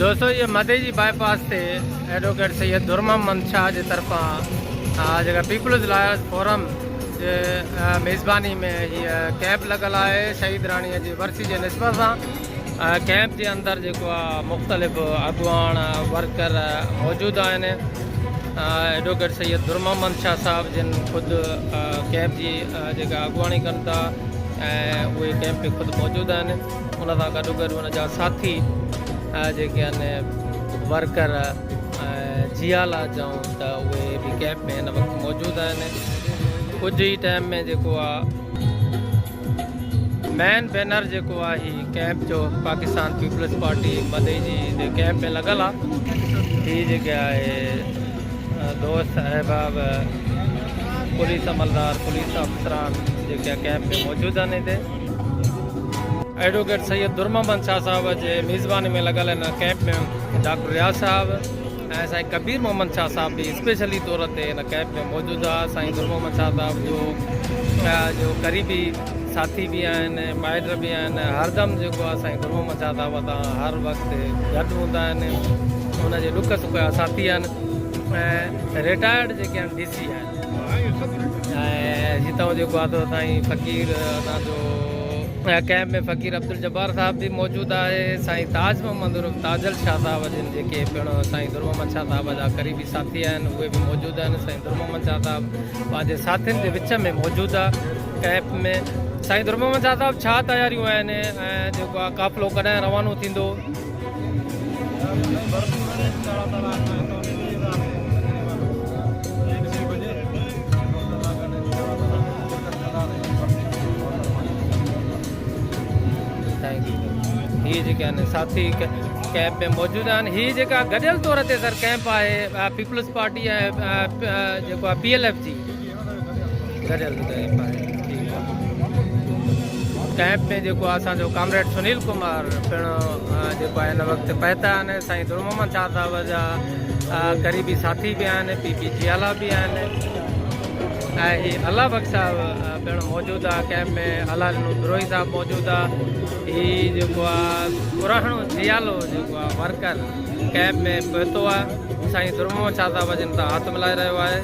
دوستو هي مدئي جي باء پاس تي ايڊووڪيٽ سيد درمحمد شاهه جي طرفان جيڪا پيپلز لائرز فورم جي ميزباني ۾ هي ڪيمپ لڳل آهي شهيد راڻي جي ورسي جي نسبت سان ڪيمپ جي اندر جيڪو آهي مختلف اڳواڻ ورڪر موجود آهن ايڊووڪيٽ سيد درمحمد شاهه صاحب جن خود ڪيمپ جي جيڪا اڳواڻي ڪن ٿا ۽ اهي ڪيمپ ۾ خود موجود آهن ان سان گڏو گڏ ان جا ساٿي جيڪي آهن ورڪر ۽ جيالا چئون ته اهي به ڪيمپ ۾ هن وقت موجود آهن ڪجهه ئي ٽائيم ۾ جيڪو آهي مين بينر جيڪو آهي هي ڪيمپ جو پاڪستان پيپلز پارٽي مدئي جي ڪيمپ ۾ لڳل آهي هي جيڪي آهي دوست احباب پوليس عملدار پوليس افسران جيڪي ڪيمپ ۾ موجود آهن هتي ايڊووڪيٽ سيد درمحمد شاهه صاحب جي ميزباني ۾ لڳل هن ڪئمپ ۾ ڊاڪٽر رياض صاحب ۽ سائين ڪبير محمد شاهه صاحب به اسپيشلي طور تي هن ڪئمپ ۾ موجود هئا. سائين درمحمد شاهه صاحب جو قريبي ساٿي به آهن، مائٽ به آهن، هردم جيڪو آهي سائين درمحمد شاهه صاحب سان هر وقت گڏ هوندا آهن، ان جي ڏک سک جا ساٿي آهن ۽ رٽائرڊ جيڪي آهن ڊي سي آهن. ۽ جتان جيڪو آ تو سائين فقير اسان جو ڪئمپ ۾ فقير عبدالجبار صاحب به موجود آهي سائين تاج محمد عرف تاجل شاهه صاحب جن جيڪي پڻ سائين در محمد شاهه صاحب جا قريبي ساٿي آهن اهي به موجود آهن سائين در محمد شاهه صاحب پنهنجي ساٿين جي وچ ۾ موجود آ ڪئمپ ۾ سائين در محمد شاهه صاحب ڇا تياريون آهن ۽ جيڪو آ قافلو ڪڏهن روانو ٿيندو؟ هي جيڪي آهن ساٿي ڪيمپ ۾ موجود آهن هي جيڪا گڏيل طور تي سر ڪيمپ آهي پيپلز پارٽي ۽ جيڪو آهي پي ايل ايف جي گڏيل ڪئمپ آهي ڪئمپ ۾ جيڪو آهي اسان جو ڪامريڊ سنيل ڪمار پڻ جيڪو آهي هن وقت پهتا آهن سائين در محمد شاهه صاحب جا قريبي ساٿي به آهن پي پي جيالا به آهن ۽ هي الله بخش صاحب پڻ موجود آهي ڪئمپ ۾ الله ڏنو بروهي صاحب موجود آهي هي جيڪو آهي پراڻو جيالو جيڪو آهي ورڪر ڪئمپ ۾ پهتو آهي سائين در محمد شاهه صاحب جن سان هٿ ملائي رهيو آهي.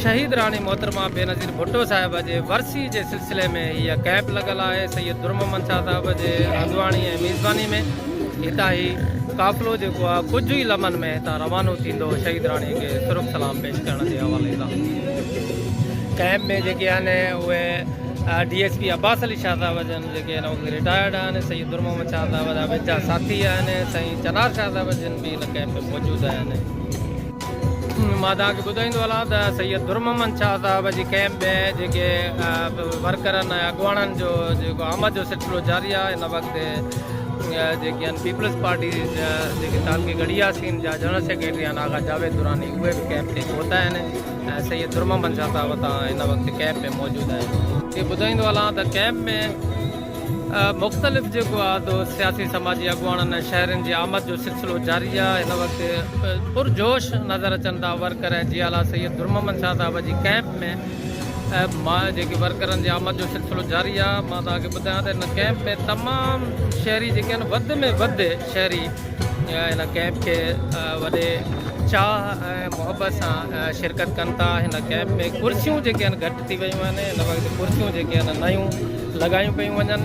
شهيد راڻي محترمه بينظير ڀٽو صاحبه جي ورسي جي سلسلي ۾ هيء ڪئمپ لڳل آهي. سيد در محمد شاهه صاحب جي اڳواڻي ۽ ميزباني ۾ هتان هي قافلو جيڪو آهي ڪجهه ئي لمحن ۾ هتان روانو ٿيندو شهيد راڻي کي سرخ سلام پيش ڪرڻ جي حوالي سان. ڪئمپ ۾ جيڪي آهن اهي D S P Abbas Ali Shah صاحب جن جيڪي هن وقت رٽائرڊ آهن، سيد در محمد شاهه صاحب جا ويجها ساٿي آهن، سائين چنار شاهه صاحب جن به هن ڪئمپ ۾ موجود آهن. مان توهان کي ٻڌائيندو هلان ته سيد در محمد شاهه صاحب جي ڪئمپ ۾ جيڪي ورڪرن ۽ اڳواڻن جو جيڪو آمد جو سلسلو جاري آهي هن وقت جيڪي آهن پيپلز پارٽي جا جيڪي تعلقي ڳڙهي ياسين جا جنرل سيڪريٽري آهن آغا جاويد دراني اهي به ڪئمپ تي پهتا آهن ۽ سيد در محمد شاهه صاحب تان هن وقت ڪئمپ ۾ موجود آهن. کي ٻڌائيندو هلان ته ڪئمپ ۾ مختلف جيڪو آ تو سياسي سماجي اڳواڻن ۽ شهرين جي آمد جو سلسلو جاري آ هن وقت پرجوش نظر اچن ٿا ورڪر ۽ جيالا سيد درمحمد شاهه صاحب جي ڪئمپ ۾ مان جيڪي ورڪرن جي آمد جو سلسلو جاري آ مان توهان کي ٻڌايان ته هن ڪئمپ ۾ تمام شهري جيڪي آهن وڌ ۾ وڌ شهري هن ڪئمپ کي وڏي چاهه ۽ محبت سان شرڪت ڪن ٿا. هن ڪئمپ ۾ ڪرسيون جيڪي آهن گهٽ ٿي ويون آهن. هن وقت ڪرسيون جيڪي آهن نيون لڳايون پيون وڃن.